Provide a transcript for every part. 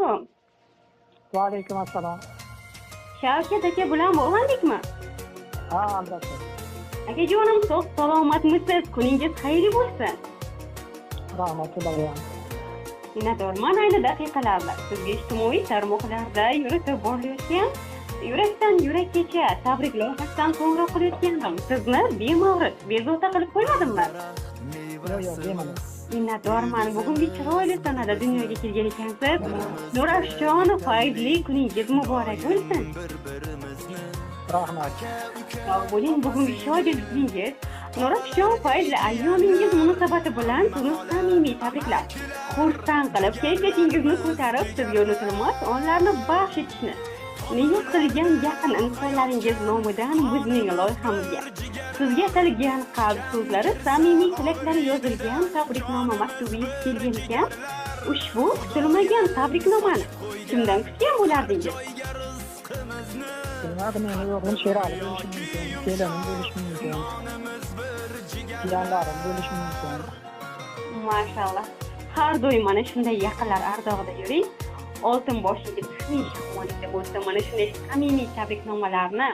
alaykum. Va alaykum assalom. Shavkat aka bilan bog'landikmi? Ha, albatta. Akajonim, sog' salomatmisiz? Kuningiz xayrli bo'lsin. Rahmat, sizlarga. Minnatdorman. Ayni daqiqalarda sizga ijtimoiy tarmoqlarda yuritib borilayotgan yurakdan yurakkacha tabrik loyihasidan qo'ng'iroq qilayotgandim. Sizni bemavrid bezovta qilib qo'ymadimmi? Yo'q, yo'q, bemalol. Minnatdorman. Bugungi chiroyli sanada dunyoga kelgan ekansiz. Nurafshon fayzli kuningiz muborak bo'lsin. Rahmat. Sog' bo'ling. Bugungi shodlik kuningiz, Nurafshon fayzli ayyomingiz munosabati bilan sizni samimiy tabriklab, xursand qilib, kayfiyatingizni ko'tarib, sizga unutilmas onlarni baxsh etishni niyat qilgan yaqin insonlaringiz nomidan bizning loyihamizga sizga atalgan qalb so'zlari, samimiy tilaklari yozilgan tabriknoma maktubi yetib kelgan ekan. Ushbu kutilmagan tabriknomani kimdan kutgan bo'lardingiz? Bilmadim, meni o'g'lim Sherali bo'lishi mumkin, kelinim bo'lishi mumkin, jiyanlarim bo'lishi mumkin. Mashalloh. Har doim mana shunday yaqinlar ardog'ida yuring. Oltin boshingiz hamisha omonlikda bo'lsin. Mana shunday samimiy tabriknomalarni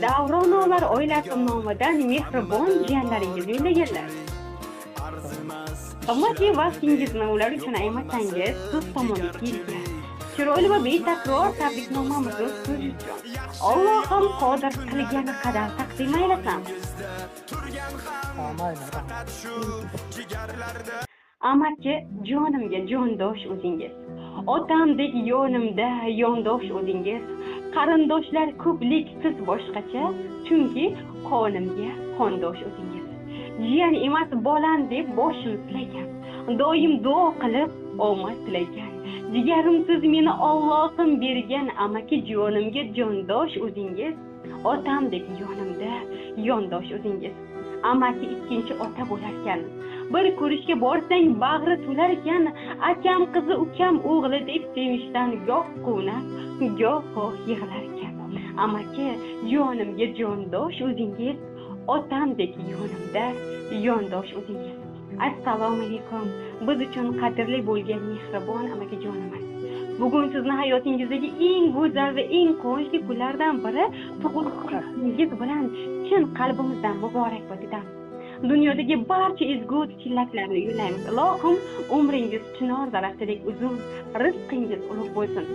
Davronovlar oilasi nomidan mehribon jiyanlaringiz yo'llaganlar. Qimmatli vaqtingizni ular uchun ayamasangiz, siz tomonga kelgan chiroyli va betakror tabriknomamizni siz uchun Allohim qodir qilgani qadar taqdim aylasam. Mayli, rahmat. Amaki jonimga jondosh o'zingiz, otamdek yonimda yondosh o'zingiz. Qarindoshlar ko'plik, siz boshqacha, chunki qonimga qondosh o'zingiz. Jiyan emas bolam deb boshim silagan, doim duo qilib omad tilagan. Jigarimsiz meni Allohim bergan amaki jonimga jondosh o'zingiz, otamdek yonimda yondosh o'zingiz. Amaki ikkinchi ota bo'larkan, bir ko'rishga borsang bag'ri to'lar ekan. Akam qizi, ukam o'g'li deb sevinchdan goh quvnab, goh yig'lar ekan. Amaki jonimga jondosh o'zingiz, otamdek yonimda yondosh o'zingiz. Assalomu alaykum. Biz uchun qadrli bo'lgan mehribon amakijonimiz. Bugun sizni hayotingizdagi eng go'zal va eng quvonchli kunlardan biri tug'ilganingiz bilan chin qalbimizdan muborakbod etamiz. Dunyodagi barcha ezgu tilaklarni yo'llaymiz. Ilohim umringiz chinor daraxtidek uzun, rizqingiz ulug' bo'lsin.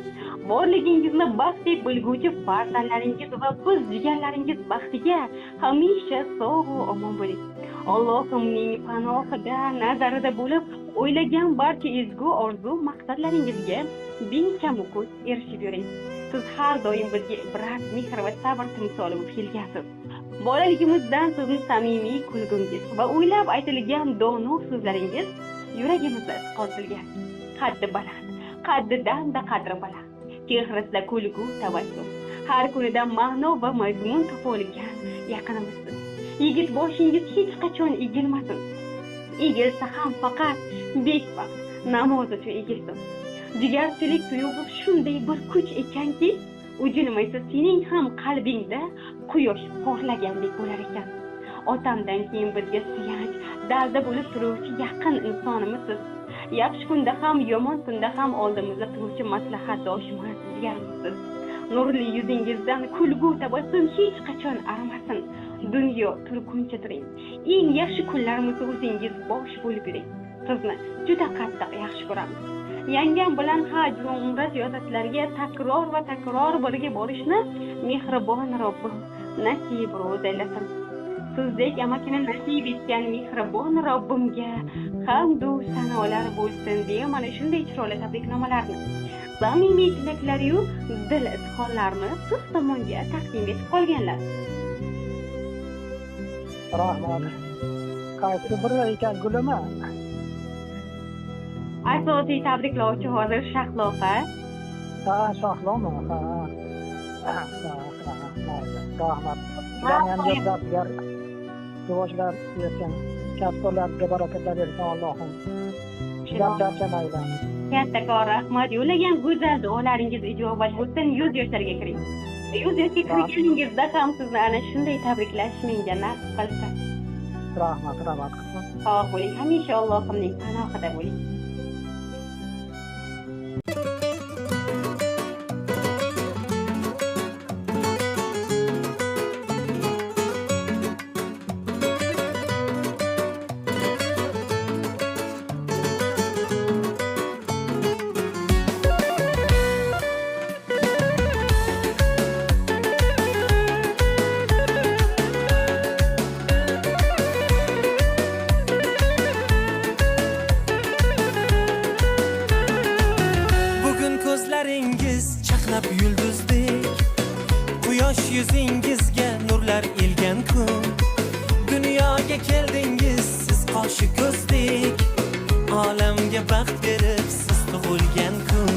Borligingizni baxt deb bilguvchi farzandlaringiz va biz jigarlaringiz baxtiga hamisha sog' va omon bo'ling. Allohimning panohida, nazarida bo'lib, o'ylagan barcha ezgu orzu maqsadlaringizga bekamukus erishib yuring. Siz har doim bizga ibrat, mehr va sabr timsoli bo'lib kelgansiz. Bolaligimizdan sizni samimiy kulgingiz va o'ylab aytilgan dono so'zlaringiz yuragimizda iz qoldirgan. Qaddi baland, qaddidan-da qadri baland, chehrasida kulgu, tabassum, har kunida ma'no va mazmun topolgan yaqinimizsiz. Yigit boshingiz hech qachon egilmasin. Egilsa ham faqat 5 vaqt namoz uchun egilsin. Jigarchilik tuyg'usi shunday bir kuch ekanki, ujilmaysa sening ham qalbingda quyosh porlagandek bo'lar ekan. Otamdan keyin bizga suyanch, dalda bo'lib turuvchi yaqin insonimizsiz. Yaxshi kunda ham, yomon kunda ham oldimizda turuvchi maslahatdoshimiz, jigarimizsiz. Nurli yuzingizdan kulgu, tabassum hech qachon arimasin. Dunyo turguncha turing. Eng yaxshi kunlarimizda o'zingiz bosh bo'lib yuring. Sizni juda qattiq yaxshi ko'ramiz. Yangam bilan haj va umra ziyoratlariga takror va takror birga borishni mehribon Robbim nasib ro'z aylasin. Sizdek amakini nasib etgan mehribon Robbimga hamd u sanolar bo'lsin deya mana shunday chiroyli tabriknomalarni, samimiy tilaklari-yu dil izhorlarini siz tomonga taqdim etib qolganlar. Rahmat. Qaysi biri ekan, gulimi? Asosiy tabriklovchi hozir Shahlo opa. Ha, Shahlomi? Ha. Rahmat. Sizlarni ham rivojlar bersin, kasb-korlarga barakatlar bersin Allohim. Ishlab charchamanglar. Kattakon rahmat. Yo'llagan go'zal duolaringiz ijobat bo'lsin. 100 yoshlarga kiring. 100 yoshga kirganingizda ham sizni ana shunday tabriklash menga nasib qilsin. Rahmat, rahmat. Sog' bo'ling, hamisha Allohimning panohida bo'ling. Chaqnab yulduzdek quyosh yuzingizga nurlar ilgan kun. Dunyoga keldingiz siz qoshi ko'zdek, olamga baxt berib siz tug'ilgan kun.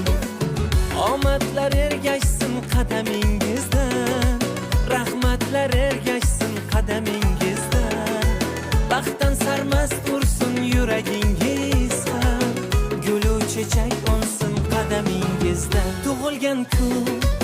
Omadlar ergashsin qadamingizdan, rahmatlar ergashsin qadamingizdan. Baxtdan sarmast ursin yuragingiz ham, gulu chechak unsin qadamingizda. Tug'ilgan kun.